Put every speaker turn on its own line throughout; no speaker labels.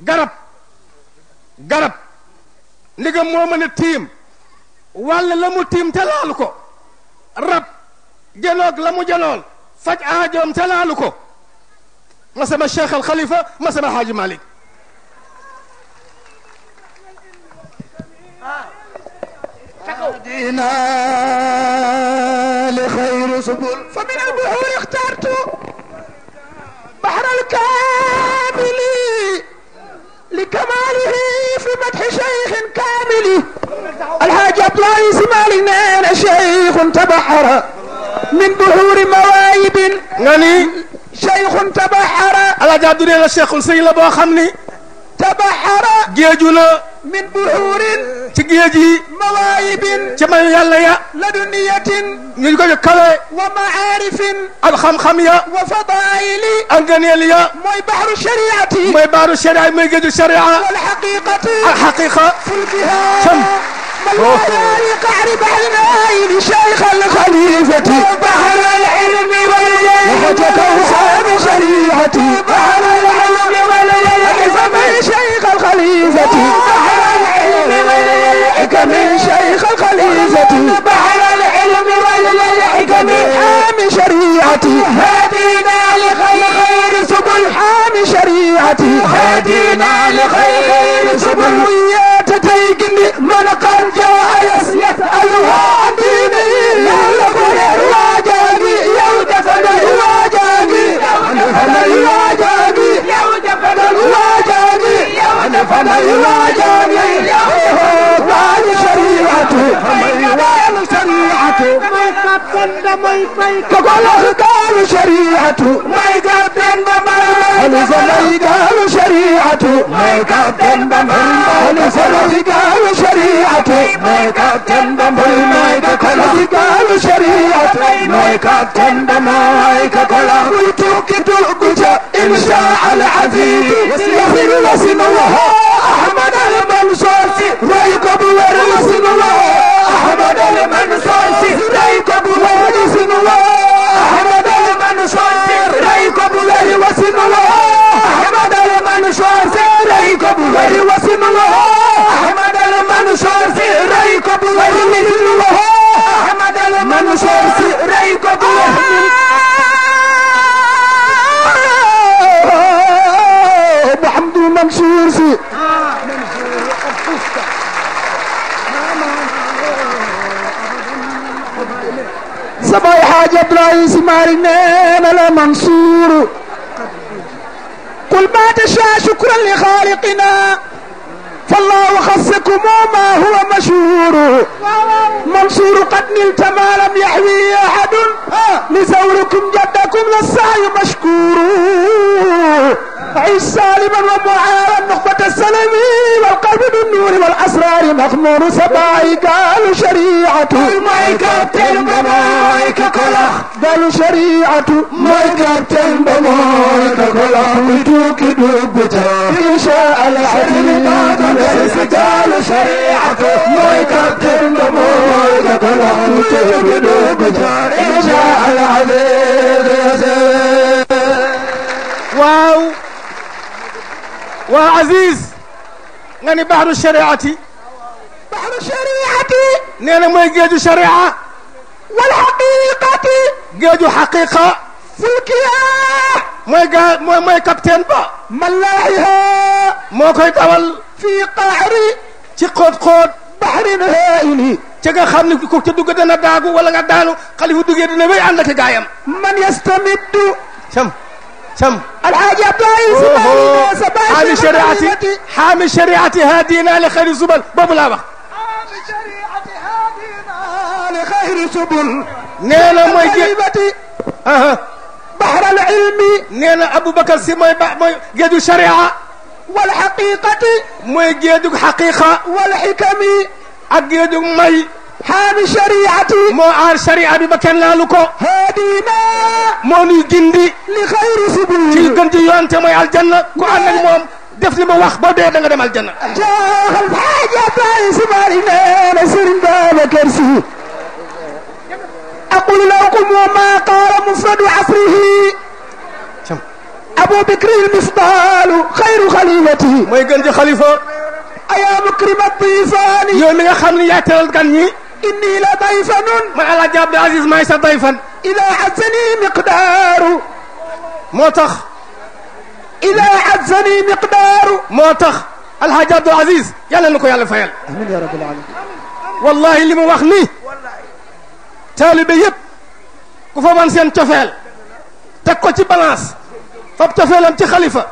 garab ndigam moo mën a tiim walla la mu tiim te laalu ko rab janoog la mu janool faj aajoom te laalu ko masama Cheikh al Khalifa masama Haaji Malick
دينا لخير سبل فمن البحور اخترت بحر الكامل لكماله في مدح شيخ كامل الحاج عبد العزيز مالك نانا شيخ تبحر من بحور مواهب
غني
شيخ تبحر
الحاج عبد العزيز الشيخ سي لا بو خامني
تبحر
جيجونا
من بحور
ci géej yi
mawaayibin
ci may yàlla ya
laduniyatin
ñu ko kawe
wa maarifin
ak xam-xam ya
wa fadaili
ak ngëneel ya
mooy baxru shariati
mooy baaru sharia mooy géeju sharia
wal haqiqati
ak xaqiqa
fulkiha
sam
ملياني قعر بحر نايل شيخ الخليفة بحر العلم والجلال وفتكوثر شريعتي بحر العلم والجلال فمن شيخ الخليفة بحر العلم والحكم شيخ الخليفة بحر العلم والحكم حامي شريعتي هدينا لخير سبل حامي شريعتي هدينا لخير سبل ويات تيقني من قد جاء يسألها عن ديني يلقون الواجبي يودفن الواجبي يودفن الواجبي يودفن الواجبي يودفن الواجبي وعن شريعته وعن شريعته ما يكبن ما يفيك كله قالوا شريعته ما يكبن ما قالوا شريعته ما يكبن ما قالوا شريعته ما يكبن ما قالوا شريعته ما يكبن ما توكل إن شاء العزيز يغفر لسن الله أحمد المنصور ريكب ورسن الله أحمد المنصور ريكب ورسن الله أحمد المنصور ريكب ورسن الله أحمد المنصور ريكب ورسن الله أحمد المنصور ريكب ورسن الله أحمد المنصور ريكب محمد منصور سي سباي حاجة بلايس مارنين لمنصور قل ما تشاء شكرا لخالقنا فالله خصكم ما هو مشهور منصور قد نلت ما لم يحوي احد لزوركم جدكم للسعي مشكور عيش سالما ومعارا نخبة السلم والقلب بالنور والاسرار مخمور سباعي قالوا شريعته مايكابتن بمايك كلخ قالوا شريعته مايكابتن بمايك كلخ ويتوك دوبتا ان شاء الحديد قالوا شريعته مايكابتن بمايك كلخ ويتوك دوبتا ان شاء الحديد
واو وعزيز غني بحر الشريعة
بحر الشريعة
نينا موي جيجو شريعة
والحقيقة
جيجو حقيقة
فلكيا
موي كابتن با
ملاحها
موكاي داول
في قعر
ci xoot
بحر هائل
ci nga xam ne ko ci dugg dana daagu wala nga daanu xalifu duggee dina wéy ànd ak gaayam
من يستمد
سم
الحاج عبد العزيز
حامي شريعتي حامي شريعتي هادينا لخير الزبل بابو لا wax
حامي شريعتي هادينا لخير سبل
نينا موي
بحر العلم
نينا ابو بكر سي موي جيدو شريعه
والحقيقة
موي جيدو حقيقه
والحكم
ak جيدو may
حامي شريعتي
مو عار شريعه بي بكن لالوكو
هادينا
مو ني جندي
لخير سبل
ci gën ci yoon te mooy aljanna ku ànd ak moom def li ma wax ba dee da nga dem aljanna
جاء الحاجة بايس مارينا نسر بابكر سي أقول لكم وما قال مفرد عصره أبو بكر المفضال خير خليفته
mooy gën ci xalifa
أيا مكرم الضيفان
yow mi nga xam ne yaa teral gan ñi
إني لضيف
man Alaaji Abdou Aziz maay sa dayfan
إذا عزني مقدار
moo tax
إذا عزني مقدار
moo tax Alaaji Abdou Aziz yàlla na ko yàlla fayal
آمين يا رب العالمين
wallahi li mu wax nii taalibe yëpp ku fa ban seen cofeel teg ko ci balance fab cofeelam ci xalifa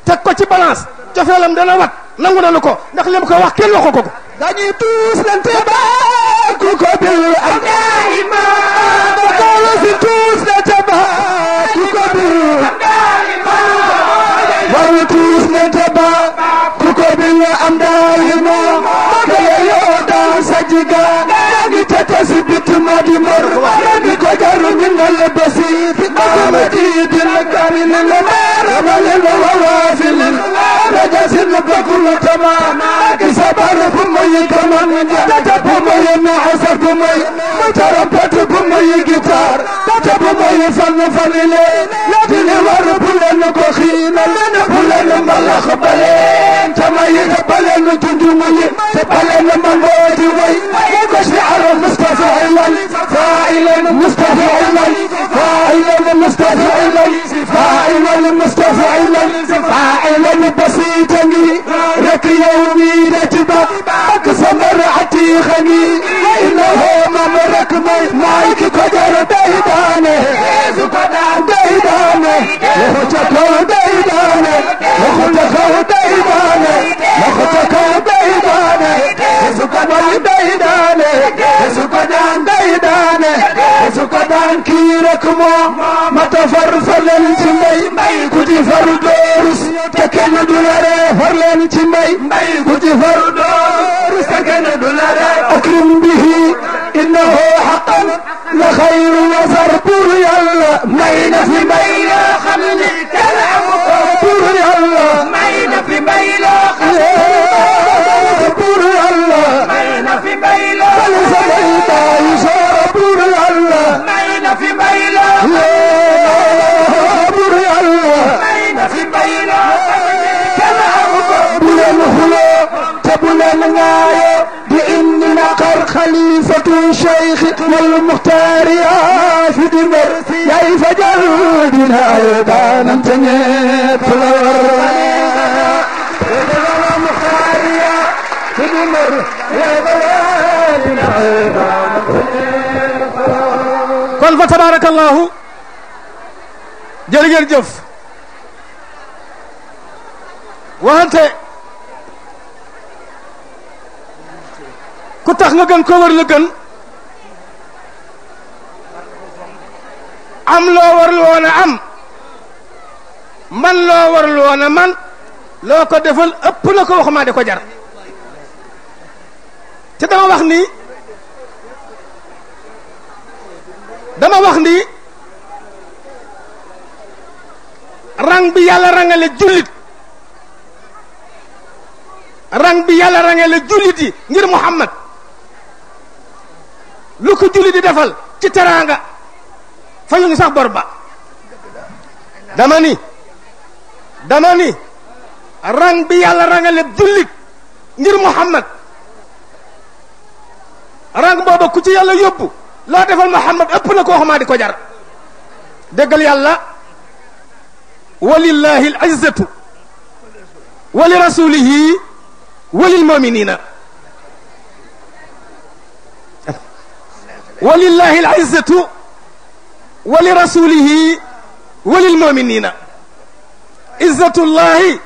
teg ko ci balance cofeelam dana wat nangu na lu ko ndax li mu ko wax kenn waxu ko ko
dañuy tuus lante baaku ko bil ak daima bakalo si tuus lante baaku ko bil ak daima waru tuus lante baaku ko bil am daima kaya yo dan sajiga ni tata si bituma di mor ni ko jaru min al basit amadi bil kamil al mar wal wafil rajasil bakul tamam sabar bumay kaman tata bumay naasar bumay tarapat bumay gitar tata bumay fan le ladine war bulen ko khina len bulen malax balen tamay balen tundumay balen mangoti way ko shi'ar mustafilan fa'ilan mustafilan fa'ilan mustafilan fa'ilan mustafilan fa'ilan basitani rek yawmi رتبة أقسم رعتيخني إنه ممرك مايك قدر ديدانه ديدانه لخطكو ديدانه لخطكو ديدانه لخطكو ديدانه سكدان ديدانه سكدان ديدانه سكدان كيركمو متفرفل الجمي كتي فردورس تكن دولاره فرلن جمي كتي فردورس تكن دولاره أكرم به إنه حقا لخير وزرب يلا مين في مين خلني تلعب بور يلا مين في مين خلني بور يلا مين في مين فلسفيت يشار بور يلا مين في مين بور يلا مين في مين تلعب بولن هلو تبولن غاية بإن نقر خليفة الشيخ والمختار يا في دمر يا فجر بنا يدان تنيت فلور المختار يا في دمر يا بنا يدان تنيت فلور
kon fa tabarakallahu jërëjëf wante ku tax nga gën ko war la gën am loo warul woon a am man loo warul woon a man loo ko defal ëpp na ko waxuma de ko jar te dama wax ni rang bi yàlla rangale jullit rang bi yàlla rangale jullit yi ngir Muhammad lu ko jullit di defal ci teraanga fayuñu sax bor ba dama ni rang bi yàlla rangale jullit ngir Muhammad rang booba ku ci yàlla yóbbu loo defal Muhammad ëpp na koo xamaa di ko jar déggal yàlla walillahi al-izzatu wa li rasulihi wa lil mu'minina walillahi al-izzatu wa li rasulihi wa lil mu'minina izzatullahi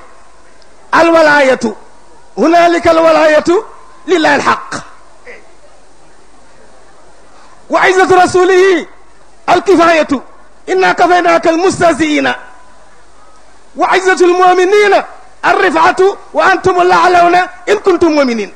al-walayatu hunalika al-walayatu lillahi al-haqq wa izzatu rasulihi al-kifayatu inna kafaynaka al-mustahzi'ina wa izzatu al-mu'minina الرفعة وأنتم الأعلون إن كنتم مؤمنين